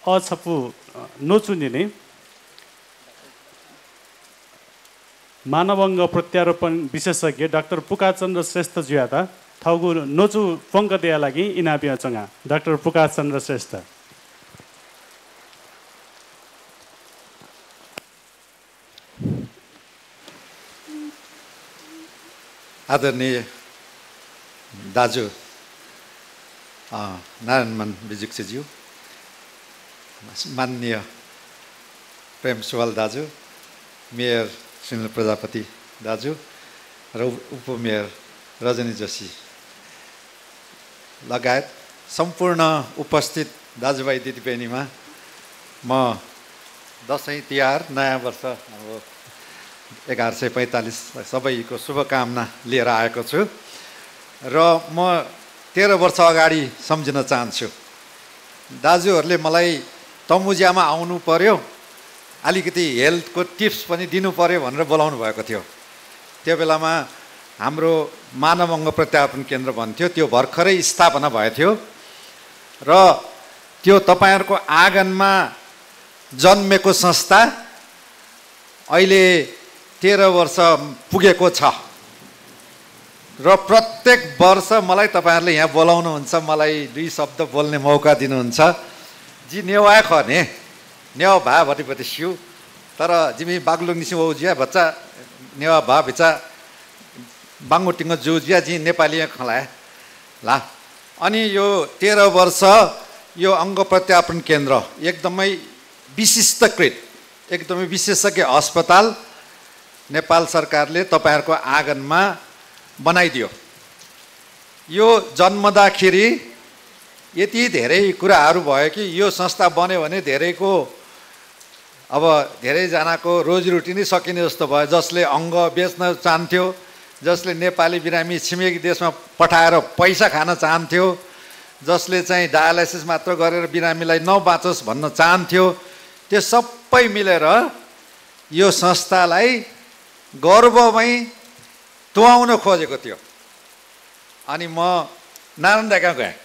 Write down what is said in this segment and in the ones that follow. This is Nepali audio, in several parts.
अछपु नचुनिने मानवङ्ग प्रत्यारोपण विशेषज्ञ डाक्टर पुकारचन्द्र श्रेष्ठ ज्यादा थगु नोचु पङ्क दिया लागि इनाबिया चंगा डाक्टर पुकारचन्द्र श्रेष्ठ आदरणीय दाजु नारायणमान बिजुक्सेज्यू, माननीय प्रेम सुवाल दाजु, मेयर सुनिल प्रजापति दाजु र उपमेयर रजनी जोशी लगायत सम्पूर्ण उपस्थित दाजुभाइ दिदीबहिनीमा म दसैँ तिहार नयाँ वर्ष अब 1145 सबैको शुभकामना लिएर आएको छु र म 13 वर्ष अगाडि सम्झिन चाहन्छु। दाजुहरूले मलाई तमुजियामा आउनु पर्यो, अलिकति हेल्थको टिप्स पनि दिनु पर्यो भनेर बोलाउनु भएको थियो। त्यो बेलामा हाम्रो मानव अङ्ग प्रत्यारोपण केन्द्र भन्थ्यो, त्यो भर्खरै स्थापना भएको थियो र त्यो तपाईहरुको आँगनमा जन्मेको संस्था अहिले 13 वर्ष पुगेको छ र प्रत्येक वर्ष मलाई तपाईहरुले यहाँ बोलाउनुहुन्छ, मलाई 2 शब्द बोल्ने मौका दिनुहुन्छ। जी नेवा खने नेवा भा भटिपति सिउ तर जिमी बागलुङ निसि ओजिया बच्चा नेवा भा बिचा बाङ्गोटिङ जोजिया जी नेपाली खला ला। अनि यो 13 वर्ष यो अङ्ग प्रत्यारोपण केन्द्र एकदमै विशिष्टकृत एकदमै विशेषज्ञ अस्पताल नेपाल सरकारले तपाईहरुको आँगनमा बनाइदियो। यो जन्मदाखेरि यति धेरै कुराहरू भयो कि यो संस्था बन्यो भने धेरैको अब धेरैजनाको रोजीरोटी नै सकिने जस्तो भयो। जसले अङ्ग बेच्न चाहन्थ्यो, जसले नेपाली बिरामी छिमेकी देशमा पठाएर पैसा खान चाहन्थ्यो, जसले चाहिँ डायलाइसिस मात्र गरेर बिरामीलाई नबाँचोस् भन्न चाहन्थ्यो, त्यो सबै मिलेर यो संस्थालाई गर्वमै तुहाउन खोजेको थियो। अनि म नारायण दाइका गएँ,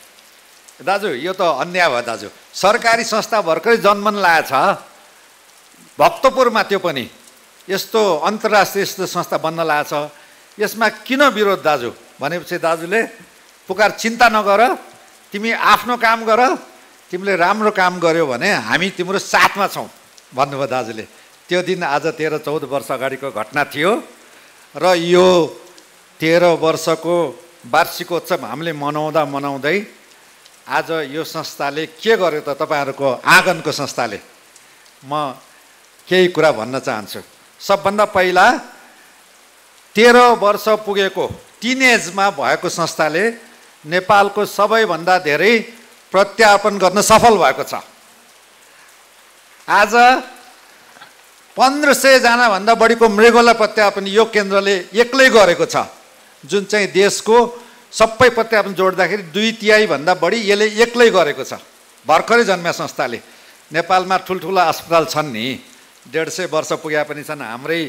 दाजु यो त अन्याय भयो दाजु, सरकारी संस्था भर्खरै जन्मन लागेछ भक्तपुरमा, त्यो पनि यस्तो अन्तर्राष्ट्रिय यस्तो संस्था बन्न लागेछ, यसमा किन विरोध दाजु भनेपछि दाजुले पुकार चिन्ता नगर, तिमी आफ्नो काम गर, तिमीले राम्रो काम गर्यो भने हामी तिम्रो साथमा छौँ भन्नुभयो दाजुले। त्यो दिन आज 13-14 वर्ष अगाडिको घटना थियो र यो 13 वर्षको वार्षिकोत्सव हामीले मनाउँदै आज यो संस्थाले के गर्यो त तपाईहरुको आँगनको संस्थाले, म केही कुरा भन्न चाहन्छु। सबभन्दा पहिला 13 वर्ष पुगेको टिनेजमा भएको संस्थाले नेपालको सबैभन्दा धेरै प्रत्यारोपण गर्न सफल भएको छ। आज 1500 जना भन्दा बढीको मृगौला प्रत्यारोपण यो केन्द्रले एक्लै गरेको छ, जुन चाहिँ देशको सबै प्रत्यारोपण जोड्दाखेरि 2/3 भन्दा बढी यसले एक्लै गरेको छ। भर्खरै जन्मिया संस्थाले। नेपालमा ठुल्ठुला अस्पताल छन् नि, 150 वर्ष पुगे पनि छन्, हाम्रै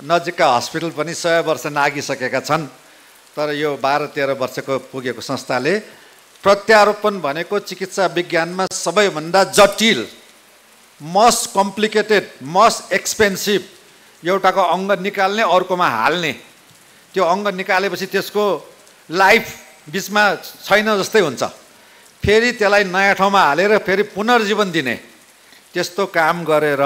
नजिकका हस्पिटल पनि 100 वर्ष नागिसकेका छन्, तर यो 12-13 वर्षको पुगेको संस्थाले प्रत्यारोपण भनेको चिकित्सा विज्ञानमा सबैभन्दा जटिल, मोस्ट कम्प्लिकेटेड, मोस्ट एक्सपेन्सिभ, एउटाको अङ्ग निकाल्ने अर्कोमा हाल्ने, त्यो अङ्ग निकालेपछि त्यसको लाइफ बिचमा छैन जस्तै हुन्छ, फेरि त्यसलाई नयाँ ठाउँमा हालेर फेरि पुनर्जीवन दिने, त्यस्तो काम गरेर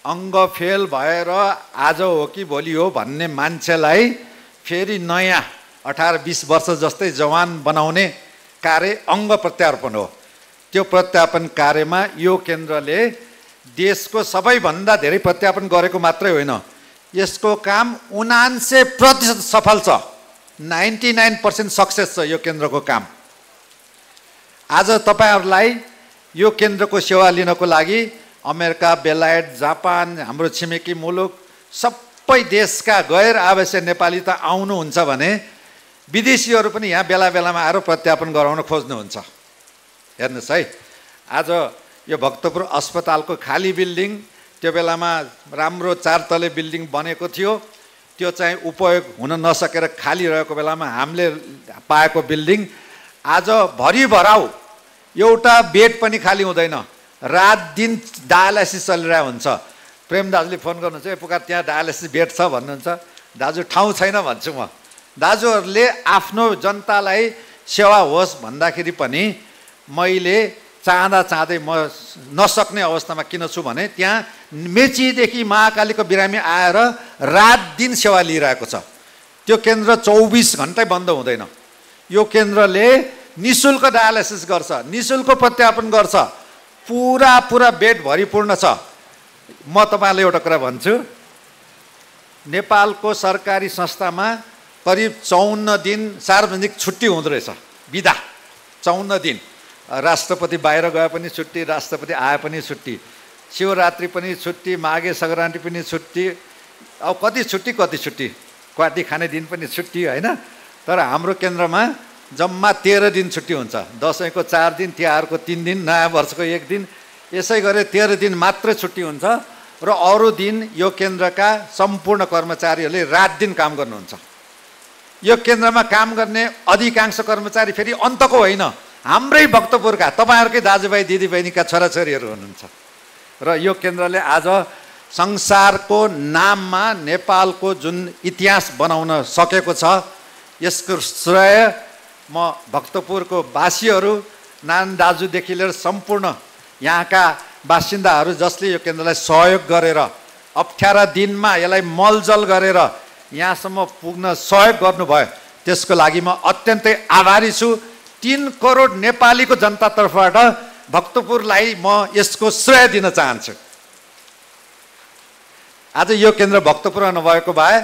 अङ्ग फेल भएर आज हो कि भोलि हो भन्ने मान्छेलाई फेरि नयाँ 18-20 वर्ष जस्तै जवान बनाउने कार्य अङ्ग प्रत्यारोपण हो। त्यो प्रत्यारोपण कार्यमा यो केन्द्रले देशको सबैभन्दा धेरै प्रत्यारोपण गरेको मात्रै होइन, यसको काम 79% सफल छ, 99% सक्सेस छ यो केन्द्रको काम। आज तपाईहरुलाई यो केन्द्रको सेवा लिनको लागि अमेरिका, बेलायत, जापान, हाम्रो छिमेकी मुलुक सबै देशका गैर आवश्यक नेपाली त आउनुहुन्छ भने विदेशीहरू पनि यहाँ बेला बेलामा आएर प्रत्यारोपण गराउन खोज्नुहुन्छ। हेर्नुहोस् है, आज यो भक्तपुर अस्पतालको खाली बिल्डिङ, त्यो बेलामा राम्रो 4 तले बिल्डिङ बनेको थियो, त्यो चाहिँ उपयोग हुन नसकेर खाली रहेको बेलामा हामीले पाएको बिल्डिङ आज भरिभराउ एउटा बेड पनि खाली हुँदैन, रात दिन डायलाइसिस चलिरहेको हुन्छ। प्रेम दाजुले फोन गर्नुहुन्छ, ए पुकार त्यहाँ डायलाइसिस बेड छ भन्नुहुन्छ। दाजु ठाउँ छैन भन्छु म। दाजुहरूले आफ्नो जनतालाई सेवा होस् भन्दाखेरि पनि मैले चाहँदै म नसक्ने अवस्थामा किन छु भने त्यहाँ मेचीदेखि महाकालीको बिरामी आएर रात दिन सेवा लिइरहेको छ। त्यो केन्द्र 24 घन्टै बन्द हुँदैन। यो केन्द्रले निःशुल्क डायलाइसिस गर्छ, निःशुल्क प्रत्यारोपण गर्छ, पुरा बेड भरिपूर्ण छ। म तपाईँलाई एउटा कुरा भन्छु, नेपालको सरकारी संस्थामा करिब 54 दिन सार्वजनिक छुट्टी हुँदो रहेछ, बिदा 54 दिन। राष्ट्रपति बाहिर गए पनि छुट्टी, राष्ट्रपति आए पनि छुट्टी, शिवरात्रि पनि छुट्टी, माघे सङ्क्रान्ति पनि छुट्टी, अब कति छुट्टी, क्वाटी खाने दिन पनि छुट्टी होइन। तर हाम्रो केन्द्रमा जम्मा 13 दिन छुट्टी हुन्छ। दसैँको 4 दिन, तिहारको 3 दिन, नयाँ वर्षको 1 दिन, यसै गरी 13 दिन मात्रै छुट्टी हुन्छ। र अरू दिन यो केन्द्रका सम्पूर्ण कर्मचारीहरूले रात दिन काम गर्नुहुन्छ। यो केन्द्रमा काम गर्ने अधिकांश कर्मचारी फेरि अन्तको होइन, हाम्रै भक्तपुरका तपाईँहरूकै दाजुभाइ दिदीबहिनीका छोराछोरीहरू हुनुहुन्छ। र यो केन्द्रले आज संसारको नाममा नेपालको जुन इतिहास बनाउन सकेको छ, यसको श्रेय म भक्तपुरको वासीहरू, नारायण दाजुदेखि लिएर सम्पूर्ण यहाँका बासिन्दाहरू जसले यो केन्द्रलाई सहयोग गरेर अप्ठ्यारा दिनमा यसलाई मलजल गरेर यहाँसम्म पुग्न सहयोग गर्नुभयो, त्यसको लागि म अत्यन्तै आभारी छु। 3 करोड नेपालीको जनतातर्फबाट भक्तपुरलाई म यसको श्रेय दिन चाहन्छु। आज यो केन्द्र भक्तपुरमा नभएको भए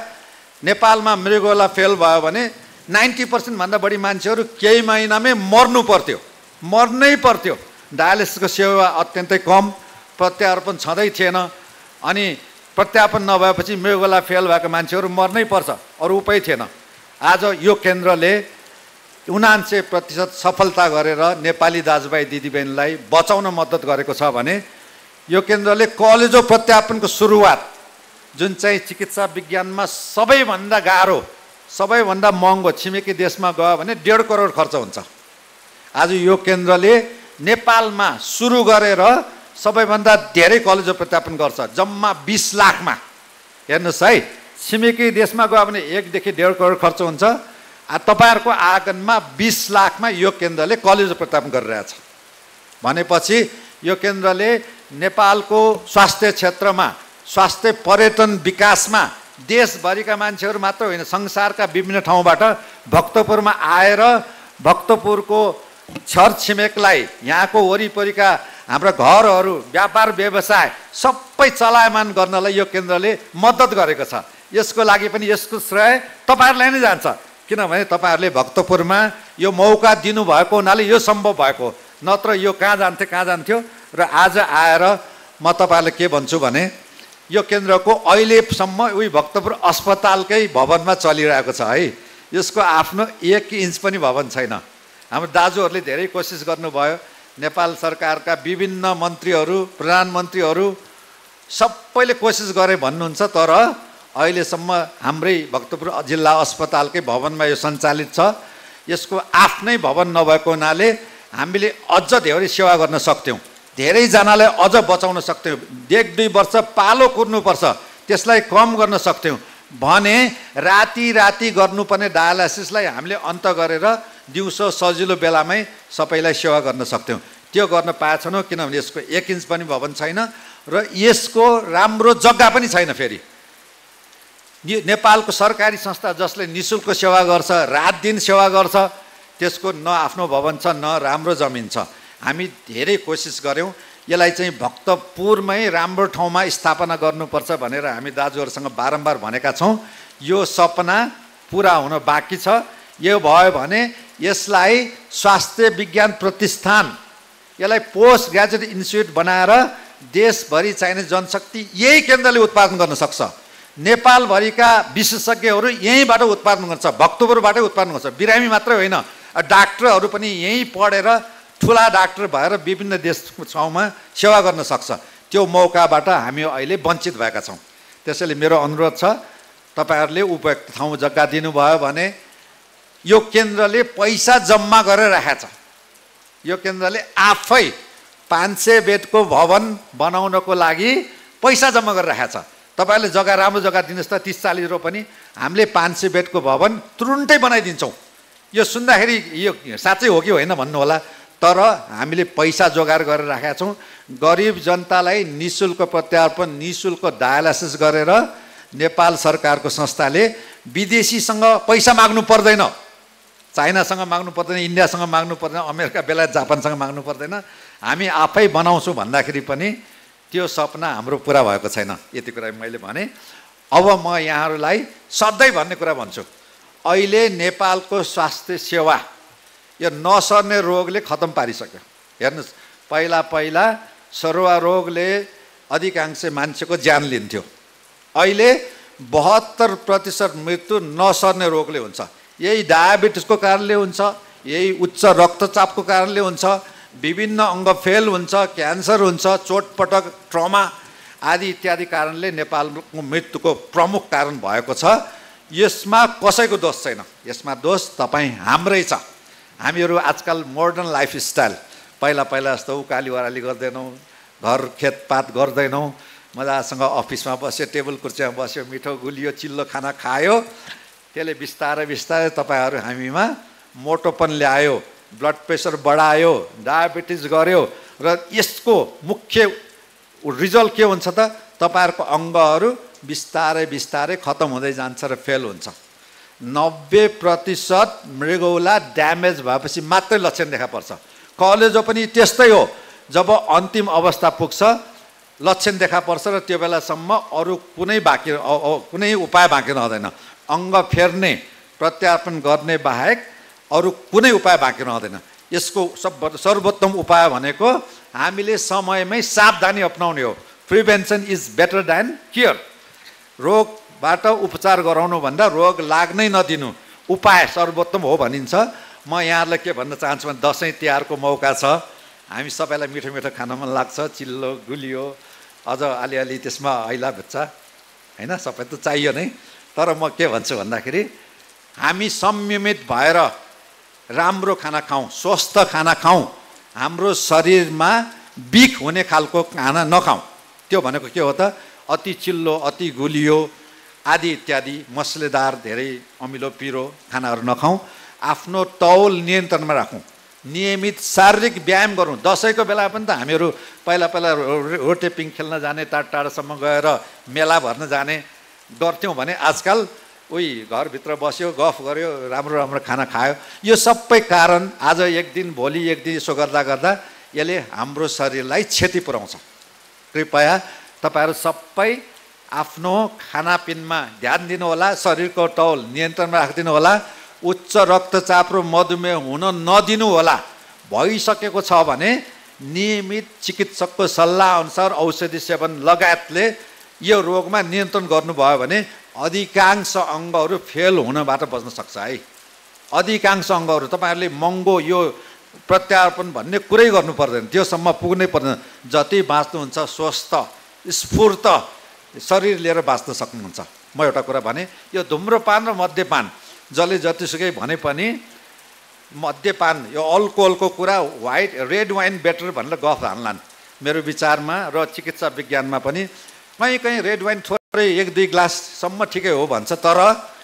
नेपालमा मृगौला फेल भयो भने 90% भन्दा बढी मान्छेहरू केही महिनामै मर्नै पर्थ्यो। डायलिसिसको सेवा अत्यन्तै कम, प्रत्यारोपण छँदै थिएन। अनि प्रत्यारोपण नभएपछि मृगौला फेल भएको मान्छेहरू मर्नै पर्छ, अरू उपाय थिएन। आज यो केन्द्रले 79% सफलता गरेर नेपाली दाजुभाइ दिदीबहिनीलाई बचाउन मद्दत गरेको छ भने यो केन्द्रले कलेजो प्रत्यारोपणको सुरुवात, जुन चाहिँ चिकित्सा विज्ञानमा सबैभन्दा गाह्रो, सबैभन्दा महँगो, छिमेकी देशमा गयो भने 1.5 करोड खर्च हुन्छ। आज यो केन्द्रले नेपालमा सुरु गरेर सबैभन्दा धेरै कलेजो प्रत्यारोपण गर्छ, जम्मा 20 लाखमा। हेर्नुहोस् है, छिमेकी देशमा गयो भने 1 देखि 1.5 करोड खर्च हुन्छ। तपाईँहरूको आँगनमा 20 लाखमा यो केन्द्रले कलेजो प्रत्यारोपण गरिरहेछ भनेपछि यो केन्द्रले नेपालको स्वास्थ्य क्षेत्रमा, स्वास्थ्य पर्यटन विकासमा देशभरिका मान्छेहरू मात्र होइन, संसारका विभिन्न ठाउँबाट भक्तपुरमा आएर भक्तपुरको छरछिमेकलाई, यहाँको वरिपरिका हाम्रा घरहरू, व्यापार व्यवसाय सबै चलायमान गर्नलाई यो केन्द्रले मद्दत गरेको छ। यसको लागि पनि यसको श्रेय तपाईँहरूलाई नै जान्छ, किनभने तपाईँहरूले भक्तपुरमा यो मौका दिनुभएको हुनाले यो सम्भव भएको, नत्र यो कहाँ जान्थ्यो। र आज आएर म तपाईँहरूलाई के भन्छु भने यो केन्द्रको अहिलेसम्म उही भक्तपुर अस्पतालकै भवनमा चलिरहेको छ है, यसको आफ्नो 1 इन्च पनि भवन छैन। हाम्रो दाजुहरूले धेरै कोसिस गर्नुभयो, नेपाल सरकारका विभिन्न मन्त्रीहरू, प्रधानमन्त्रीहरू सबैले कोसिस गरे भन्नुहुन्छ, तर अहिलेसम्म हाम्रै भक्तपुर जिल्ला अस्पतालकै भवनमा यो सञ्चालित छ। यसको आफ्नै भवन नभएको हुनाले हामीले अझ धेरै सेवा गर्न सक्थ्यौँ, धेरैजनालाई अझ बचाउन सक्थ्यौँ। 1-2 वर्ष पालो कुर्नुपर्छ, त्यसलाई कम गर्न सक्थ्यौँ भने राति गर्नुपर्ने डायलाइसिसलाई हामीले अन्त गरेर दिउँसो सजिलो बेलामै सबैलाई सेवा गर्न सक्थ्यौँ। त्यो गर्न पाएछौँ, किनभने यसको 1 इन्च पनि भवन छैन र यसको राम्रो जग्गा पनि छैन। फेरि नेपालको सरकारी संस्था जसले निःशुल्क सेवा गर्छ, रात दिन सेवा गर्छ, त्यसको न आफ्नो भवन छ, न राम्रो जमिन छ। हामी धेरै कोसिस गऱ्यौँ, यसलाई चाहिँ भक्तपुरमै राम्रो ठाउँमा स्थापना गर्नुपर्छ भनेर हामी दाजुहरूसँग बारम्बार भनेका छौँ। यो सपना पुरा हुन बाँकी छ। यो भयो भने यसलाई स्वास्थ्य विज्ञान प्रतिष्ठान, यसलाई पोस्ट ग्रेजुएट इन्स्टिट्युट बनाएर देशभरि चाहिने जनशक्ति यही केन्द्रले उत्पादन गर्न सक्छ। नेपालभरिका विशेषज्ञहरू यहीँबाट उत्पादन गर्छ, भक्तपुरबाटै उत्पादन गर्छ। बिरामी मात्रै होइन, डाक्टरहरू पनि यहीँ पढेर ठुला डाक्टर भएर विभिन्न देश ठाउँमा सेवा गर्न सक्छ। त्यो मौकाबाट हामी अहिले वञ्चित भएका छौँ। त्यसैले मेरो अनुरोध छ, तपाईँहरूले उपयुक्त ठाउँ जग्गा दिनुभयो भने यो केन्द्रले पैसा जम्मा गरेर राखेको छ। यो केन्द्रले आफै 500 बेडको भवन बनाउनको लागि पैसा जम्मा गरिराखेको छ। तपाईँहरूले जग्गा राम्रो जग्गा दिनुहोस् त 30-40 रुपियाँ पनि हामीले 500 बेडको भवन तुरुन्तै बनाइदिन्छौँ। यो सुन्दाखेरि यो साँच्चै हो कि होइन भन्नु होला, तर हामीले पैसा जोगाड गरेर राखेका छौँ। गरिब जनतालाई निःशुल्क प्रत्यारोपण निःशुल्क डायलासिस गरेर नेपाल सरकारको संस्थाले विदेशीसँग पैसा माग्नु पर्दैन, चाइनासँग माग्नु पर्दैन, इन्डियासँग माग्नु पर्दैन, अमेरिका बेलायत जापानसँग माग्नु पर्दैन। हामी आफै बनाउँछौँ भन्दाखेरि पनि त्यो सपना हाम्रो पुरा भएको छैन। यति कुरा मैले भने। अब म यहाँहरूलाई सधैँ भन्ने कुरा भन्छु, अहिले नेपालको स्वास्थ्य सेवा यो नसर्ने रोगले खतम पारिसक्यो। हेर्नुहोस्, पहिला सरुवा रोगले अधिकांश मान्छेको ज्यान लिन्थ्यो, अहिले 72% मृत्यु नसर्ने रोगले हुन्छ। यही डायबिटिसको कारणले हुन्छ, यही उच्च रक्तचापको कारणले हुन्छ, विभिन्न अङ्ग फेल हुन्छ, क्यान्सर हुन्छ, चोटपटक ट्रमा आदि इत्यादि कारणले नेपालको मृत्युको प्रमुख कारण भएको छ। यसमा कसैको दोष छैन, यसमा दोष तपाईँ हाम्रै छ। हामीहरू आजकल मोडर्न लाइफस्टाइल पहिला जस्तो उकाली ओह्राली गर्दैनौँ, घर खेतपात गर्दैनौँ, मजासँग अफिसमा बस्यो, टेबल कुर्सीमा बस्यो, मिठो गुलियो चिल्लो खाना खायो, त्यसले बिस्तारै तपाईँहरू हामीमा मोटोपन ल्यायो, ब्लड प्रेसर बढायो, डायबिटिज गर्यो। र यसको मुख्य रिजल्ट के हुन्छ त तपाईँहरूको अङ्गहरू बिस्तारै खतम हुँदै जान्छ र फेल हुन्छ। 90% मृगौला ड्यामेज भएपछि मात्रै लक्षण देखा पर्छ। कलेजो पनि त्यस्तै हो, जब अन्तिम अवस्था पुग्छ लक्षण देखा पर्छ र त्यो बेलासम्म अरू कुनै उपाय बाँकी रहँदैन। अङ्ग फेर्ने प्रत्यारोपण गर्ने बाहेक अरू कुनै उपाय बाँकी रहँदैन। यसको सर्वोत्तम उपाय भनेको हामीले समयमै सावधानी अपनाउने हो। Prevention is better than cure. रोगबाट उपचार गराउनु भन्दा रोग लाग्नै नदिनु उपाय सर्वोत्तम हो भनिन्छ। म यहाँहरूलाई के भन्न चाहन्छु भने दसैँ तिहारको मौका छ, हामी सबैलाई मिठो खान मन लाग्छ, चिल्लो गुलियो अझ अलिअलि त्यसमा ऐला भुच्चा होइन, सबै त चाहियो नै। तर म के भन्छु भन्दाखेरि हामी संयमित भएर राम्रो खाना खाउँ, स्वस्थ खाना खाउँ, हाम्रो शरीरमा बिख हुने खालको खाना नखाउँ। त्यो भनेको के हो त अति चिल्लो, अति गुलियो आदि इत्यादि मसलेदार धेरै अमिलो पिरो खानाहरू नखाउँ। आफ्नो तौल नियन्त्रणमा राखौँ, नियमित शारीरिक व्यायाम गरौँ। दसैँको बेला पनि त हामीहरू पहिला रोटेपिङ खेल्न जाने, टाढासम्म गएर मेला भर्न जाने गर्थ्यौँ भने आजकल उही घरभित्र बस्यो, गफ गर्यो, राम्रो खाना खायो। यो सबै कारण आज एक दिन भोलि एक दिन यसो गर्दा यसले हाम्रो शरीरलाई क्षति पुर्याउँछ। कृपया तपाईँहरू सबै आफ्नो खानापिनमा ध्यान दिनुहोला, शरीरको तौल नियन्त्रणमा राखिदिनु होला, उच्च रक्तचाप र मधुमेह हुन नदिनु होला। भइसकेको छ भने नियमित चिकित्सकको सल्लाह अनुसार औषधि सेवन लगायतले यो रोगमा नियन्त्रण गर्नुभयो भने अधिकांश अङ्गहरू फेल हुनबाट बच्न सक्छ है। अधिकांश अङ्गहरू तपाईँहरूले महँगो यो प्रत्यारोपण भन्ने कुरै गर्नु पर्दैन, त्योसम्म पुग्नै पर्दैन। जति बाँच्नुहुन्छ स्वस्थ स्फूर्त शरीर लिएर बाँच्न सक्नुहुन्छ। म एउटा कुरा भने, यो धुम्रपान र मद्यपान जसले जतिसुकै भने पनि मद्यपान यो अल्कोहलको कुरा रेड वाइन बेटर भनेर गफ हाल्लान्। मेरो विचारमा र चिकित्सा विज्ञानमा पनि कहीँ रेड वाइन थोरै 1-2 ग्लाससम्म ठिकै हो भन्छ, तर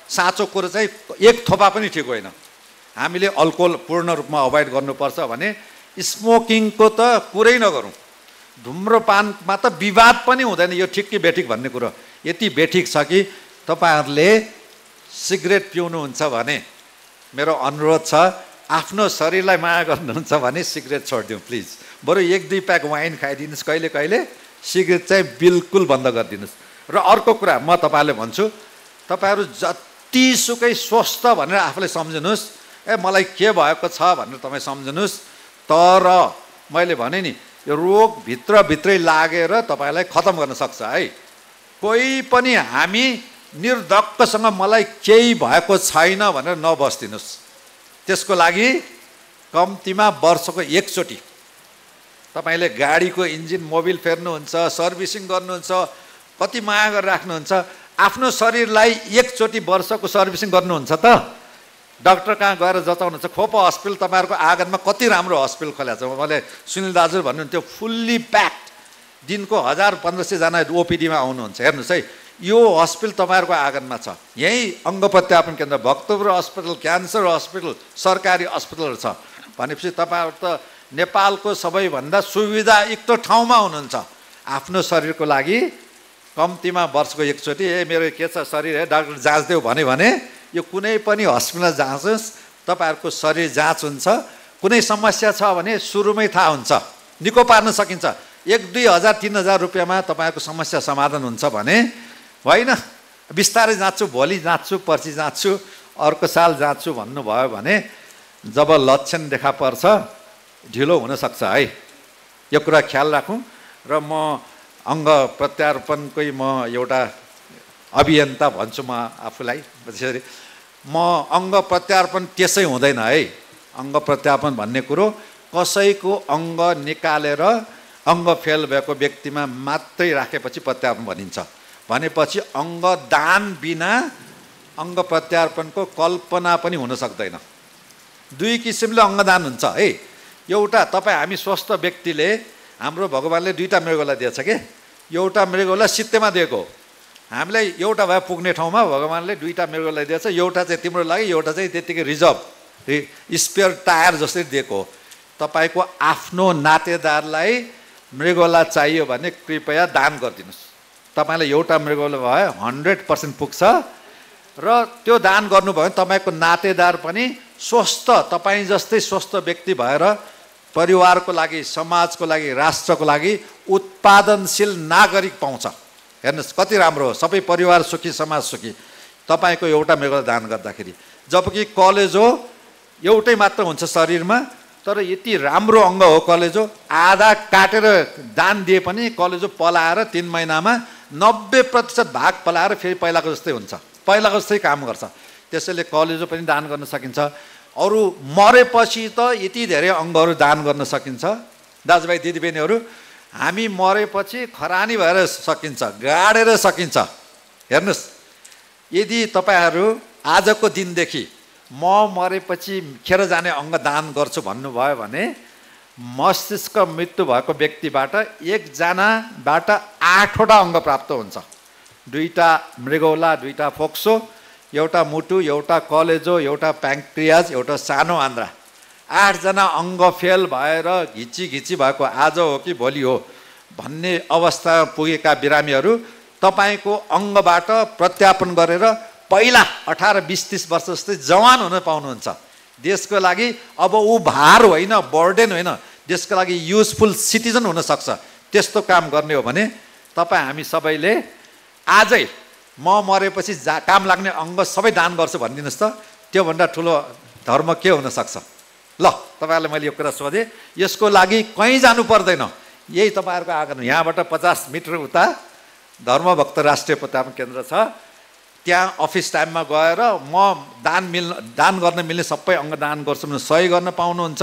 साँचो कुरो चाहिँ 1 थोपा पनि ठिक होइन। हामीले अल्कोहल पूर्ण रूपमा अभोइड गर्नुपर्छ भने स्मोकिङको त कुरै नगरौँ। धुम्रपानमा त विवाद पनि हुँदैन, यो ठिक कि बेठिक भन्ने कुरो यति बेठिक छ कि तपाईँहरूले सिगरेट पिउनुहुन्छ भने मेरो अनुरोध छ, आफ्नो शरीरलाई माया गर्नुहुन्छ भने सिगरेट छोडिदिउँ प्लिज। बरु 1-2 प्याक वाइन खाइदिनुहोस्, कहिले सिगरेट चाहिँ बिल्कुल बन्द गरिदिनुहोस्। र अर्को कुरा म तपाईँहरूले भन्छु, तपाईँहरू जतिसुकै स्वस्थ भनेर आफूलाई सम्झिनुहोस्, मलाई के भएको छ भनेर तपाईँ सम्झिनुहोस्। तर मैले भने नि यो रोग भित्रै लागेर तपाईँलाई खतम गर्न सक्छ है। कोही पनि हामी निर्धक्कसँग मलाई केही भएको छैन भनेर नबस्दिनुहोस्। त्यसको लागि कम्तीमा वर्षको 1 चोटि तपाईँले गाडीको इन्जिन मोबिल फेर्नुहुन्छ, सर्भिसिङ गर्नुहुन्छ, कति माया गरेर राख्नुहुन्छ, आफ्नो शरीरलाई 1 चोटि वर्षको सर्भिसिङ गर्नुहुन्छ त? डाक्टर कहाँ गएर जचाउनुहुन्छ खोप हस्पिटल तपाईँहरूको आँगनमा कति राम्रो हस्पिटल खोलेको छ मैले सुनिल दाजु भन्नुहुन्थ्यो फुल्ली प्याक्ड दिनको 1000-1500 जना ओपिडीमा आउनुहुन्छ हेर्नुहोस् है यो हस्पिटल तपाईँहरूको आँगनमा छ यही अङ्ग प्रत्यारोपण केन्द्र भक्तपुर हस्पिटल क्यान्सर हस्पिटल सरकारी हस्पिटलहरू छ भनेपछि तपाईँहरू त नेपालको सबैभन्दा सुविधायुक्त ठाउँमा हुनुहुन्छ आफ्नो शरीरको लागि कम्तीमा वर्षको एकचोटि मेरो के छ शरीर है डाक्टर जाँच देऊ भन्यो भने यो कुनै पनि हस्पिटलमा जाँचोस् तपाईँहरूको शरीर जाँच हुन्छ कुनै समस्या छ भने सुरुमै थाहा हुन्छ निको पार्न सकिन्छ 1-2 हजार 3 हजार रुपियाँमा तपाईँहरूको समस्या समाधान हुन्छ भने होइन बिस्तारै जाँच्छु भोलि जाँच्छु पर्सि जाँच्छु अर्को साल जाँच्छु भन्नुभयो भने जब लक्षण देखा पर्छ ढिलो हुनसक्छ है यो कुरा ख्याल राखौँ र म अङ्ग प्रत्यारोपणकै म एउटा अभियन्ता भन्छु म आफूलाई त्यसरी म अङ्ग प्रत्यारोपण त्यसै हुँदैन है अङ्ग प्रत्यारोपण भन्ने कुरो कसैको अङ्ग निकालेर अङ्ग फेल भएको व्यक्तिमा मात्रै राखेपछि प्रत्यारोपण भनिन्छ भनेपछि अङ्ग दान बिना अङ्ग प्रत्यारोपणको कल्पना पनि हुन सक्दैन 2 किसिमले अङ्गदान हुन्छ है एउटा तपाईँ हामी स्वस्थ व्यक्तिले हाम्रो भगवानले 2टा मृगौला दिएछ के एउटा मृगौला सित्तेमा दिएको हामीलाई एउटा भए पुग्ने ठाउँमा भगवानले 2टा मृगौला दिएछ एउटा चाहिँ तिम्रो लागि एउटा चाहिँ त्यतिकै रिजर्भ स्पेयर टायर जसरी दिएको तपाईँको आफ्नो नातेदारलाई मृगौला चाहियो भने कृपया दान गरिदिनुहोस् तपाईँलाई एउटा मृगौला भयो 100% पुग्छ र त्यो दान गर्नुभयो भने तपाईँको नातेदार पनि स्वस्थ तपाईँ जस्तै स्वस्थ व्यक्ति भएर परिवारको लागि समाजको लागि राष्ट्रको लागि उत्पादनशील नागरिक पाउँछ हेर्नुहोस् कति राम्रो हो सबै परिवार सुखी समाज सुखी तपाईँको एउटा मृगौला दान गर्दाखेरि जबकि कलेजो एउटै मात्र हुन्छ शरीरमा तर यति राम्रो अङ्ग हो कलेजो आधा काटेर दान दिए पनि कलेजो पलाएर 3 महिनामा 90% भाग पलाएर फेरि पहिलाको जस्तै हुन्छ पहिलाको जस्तै काम गर्छ त्यसैले कलेजो पनि दान गर्न सकिन्छ अरू मरेपछि त यति धेरै अङ्गहरू दान गर्न सकिन्छ दाजुभाइ दिदीबहिनीहरू हामी मरेपछि खरानी भएर सकिन्छ गाडेर सकिन्छ हेर्नुहोस् यदि तपाईँहरू आजको दिनदेखि म मरेपछि खेर जाने अङ्ग दान गर्छु भन्नुभयो भने मस्तिष्क मृत्यु भएको व्यक्तिबाट 1 जनाबाट 8वटा अङ्ग प्राप्त हुन्छ 2टा मृगौला 2टा फोक्सो एउटा मुटु एउटा कलेजो एउटा प्याङ्क्रियाज एउटा सानो आन्द्रा 8 जना अङ्ग फेल भएर घिची भएको आज हो कि भोलि हो भन्ने अवस्था पुगेका बिरामीहरू तपाईँको अङ्गबाट प्रत्यारोपण गरेर पहिला 18, 20, 30 वर्ष जस्तै जवान हुन पाउनुहुन्छ देशको लागि अब ऊ भार होइन बर्डन होइन देशको लागि युजफुल सिटिजन हुन सक्छ त्यस्तो काम गर्ने हो भने तपाईँ हामी सबैले आजै म मरेपछि काम लाग्ने अङ्ग सबै दान गर्छु भनिदिनुहोस् त त्योभन्दा ठुलो धर्म के हुन सक्छ ल तपाईँहरूलाई मैले यो कुरा सोधेँ यसको लागि कहीँ जानु पर्दैन यही तपाईँहरूको आँगन यहाँबाट 50 मिटर उता धर्मभक्त राष्ट्रिय प्रत्यारोपण केन्द्र छ त्यहाँ अफिस टाइममा गएर म दान गर्न मिल्ने सबै अङ्ग दान गर्छु भने सही गर्न पाउनुहुन्छ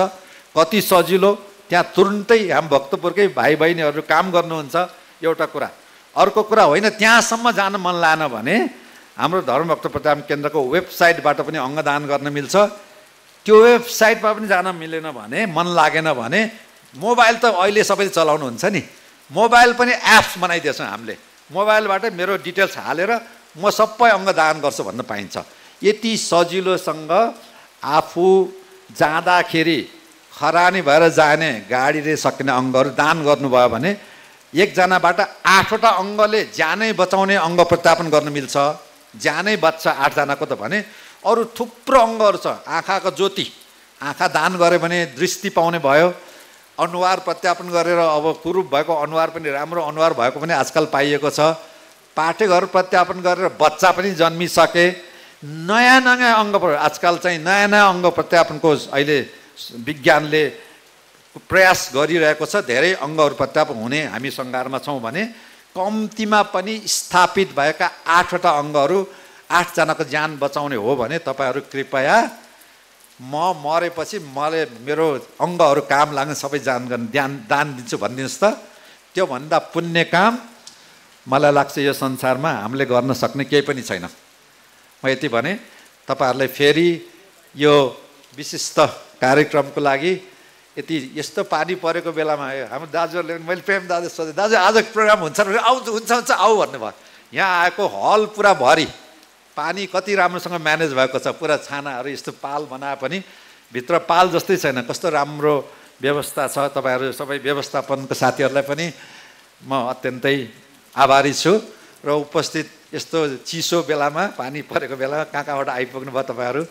कति सजिलो त्यहाँ तुरुन्तै हामी भक्तपुरकै भाइ बहिनीहरू काम गर्नुहुन्छ एउटा कुरा अर्को कुरा होइन त्यहाँसम्म जान मन लागेन भने हाम्रो धर्मभक्त प्रत्यारोपण केन्द्रको वेबसाइटबाट पनि अङ्ग दान गर्न मिल्छ त्यो वेबसाइटमा पनि जान मिलेन भने मन लागेन भने मोबाइल त अहिले सबैले चलाउनुहुन्छ नि मोबाइल पनि एप्स बनाइदिएछौँ हामीले मोबाइलबाट मेरो डिटेल्स हालेर म सबै अङ्ग दान गर्छु भन्न पाइन्छ यति सजिलोसँग आफू जाँदाखेरि खरानी भएर जाने गाडीले सक्ने अङ्गहरू दान गर्नुभयो भने 1 जनाबाट 8वटा अङ्गले ज्यानै बचाउने अङ्ग प्रत्यारोपण गर्न मिल्छ ज्यानै बच्छ 8 जनाको त भने अरू थुप्रो अङ्गहरू छ आँखाको ज्योति आँखा दान गऱ्यो भने दृष्टि पाउने भयो अनुहार प्रत्यारोपण गरेर अब कुरूप भएको अनुहार पनि राम्रो अनुहार भएको पनि आजकल पाइएको छ पाठेघर प्रत्यारोपण गरेर बच्चा पनि जन्मिसके नयाँ अङ्ग आजकल चाहिँ नयाँ अङ्ग प्रत्यारोपणको अहिले विज्ञानले प्रयास गरिरहेको छ धेरै अङ्गहरू प्रत्यारोपण हुने हामी सङ्घारमा छौँ भने कम्तीमा पनि स्थापित भएका 8वटा अङ्गहरू 8 जनाको ज्यान बचाउने हो भने तपाईँहरू कृपया म मरेपछि मलाई मेरो अङ्गहरू काम लाग्ने सबै दान दिन्छु भनिदिनुहोस् त त्योभन्दा पुण्य काम मलाई लाग्छ यो संसारमा हामीले गर्न सक्ने केही पनि छैन म यति भने तपाईँहरूलाई फेरि यो विशिष्ट कार्यक्रमको लागि यस्तो पानी परेको बेलामा हाम्रो दाजुहरूले मैले प्रेम दाजु सोधेँ, दाजु आज प्रोग्राम हुन्छ र हुन्छ आऊ भन्नुभयो। यहाँ आएको हल पुरा भरि पानी कति राम्रोसँग म्यानेज भएको छ, पुरा छानाहरू यस्तो पाल बनाए पनि भित्र पाल जस्तै छैन, कस्तो राम्रो व्यवस्था छ। तपाईँहरू सबै व्यवस्थापनको साथीहरूलाई पनि म अत्यन्तै आभारी छु र उपस्थित यस्तो चिसो बेलामा पानी परेको बेलामा कहाँबाट आइपुग्नु भयो तपाईँहरू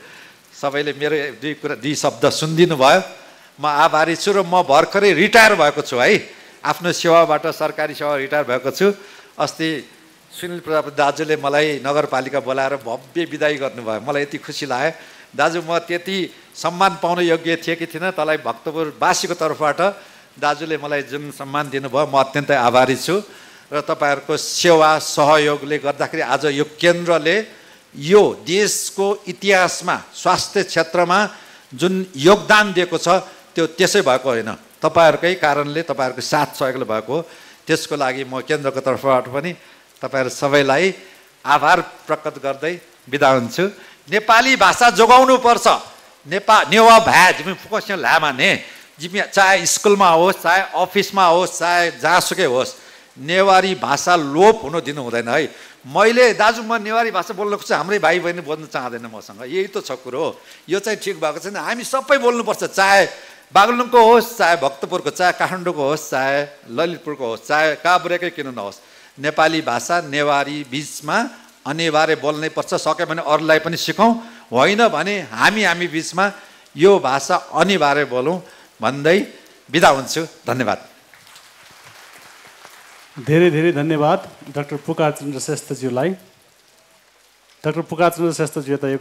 सबैले मेरो दुई शब्द सुनिदिनु भयो। म आभारी छु र म भर्खरै रिटायर भएको छु है, आफ्नो सेवाबाट सरकारी सेवा रिटायर भएको छु। अस्ति सुनिल प्रजापति दाजुले मलाई नगरपालिका बोलाएर भव्य बिदाई गर्नुभयो, मलाई यति खुसी लाग्यो। दाजु म त्यति सम्मान पाउन योग्य थिएँ कि थिइनँ, तँलाई भक्तपुरवासीको तर्फबाट दाजुले मलाई जुन सम्मान दिनुभयो म अत्यन्तै आभारी छु। र तपाईँहरूको सेवा सहयोगले गर्दाखेरि आज यो केन्द्रले यो देशको इतिहासमा स्वास्थ्य क्षेत्रमा जुन योगदान दिएको छ त्यो त्यसै भएको होइन, तपाईँहरूकै कारणले तपाईँहरूको साथ सहयोगले भएको हो। त्यसको लागि म केन्द्रको तर्फबाट पनि तपाईँहरू सबैलाई आभार प्रकट गर्दै बिदा हुन्छु। नेपाली भाषा जोगाउनु पर्छ। नेवा भ्या जिमी फुकस्य लामा ने जिमी चाहे स्कुलमा होस्, चाहे अफिसमा होस्, चाहे जहाँसुकै होस्, नेवारी भाषा लोप हुन दिनु हुँदैन है। मैले दाजु म नेवारी भाषा बोल्नु खोज्छु, हाम्रै भाइ बहिनी बोल्नु चाहँदैन मसँग, यही त छ कुरो। यो चाहिँ ठिक भएको छैन। हामी सबै बोल्नुपर्छ, चाहे बागलुङको होस्, चाहे भक्तपुरको, चाहे काठमाडौँको होस्, चाहे ललितपुरको होस्, चाहे काभ्रेकै किन नहोस्, नेपाली भाषा नेवारी बिचमा अनिवार्य बोल्नै पर्छ। सक्यो भने अरूलाई पनि सिकौँ, होइन भने हामी बिचमा यो भाषा अनिवार्य बोलौँ भन्दै बिदा हुन्छु। धन्यवाद। धेरै धेरै धन्यवाद डाक्टर पुकारचन्द्र श्रेष्ठज्यूलाई। डाक्टर पुकारचन्द्र श्रेष्ठज्यू त यो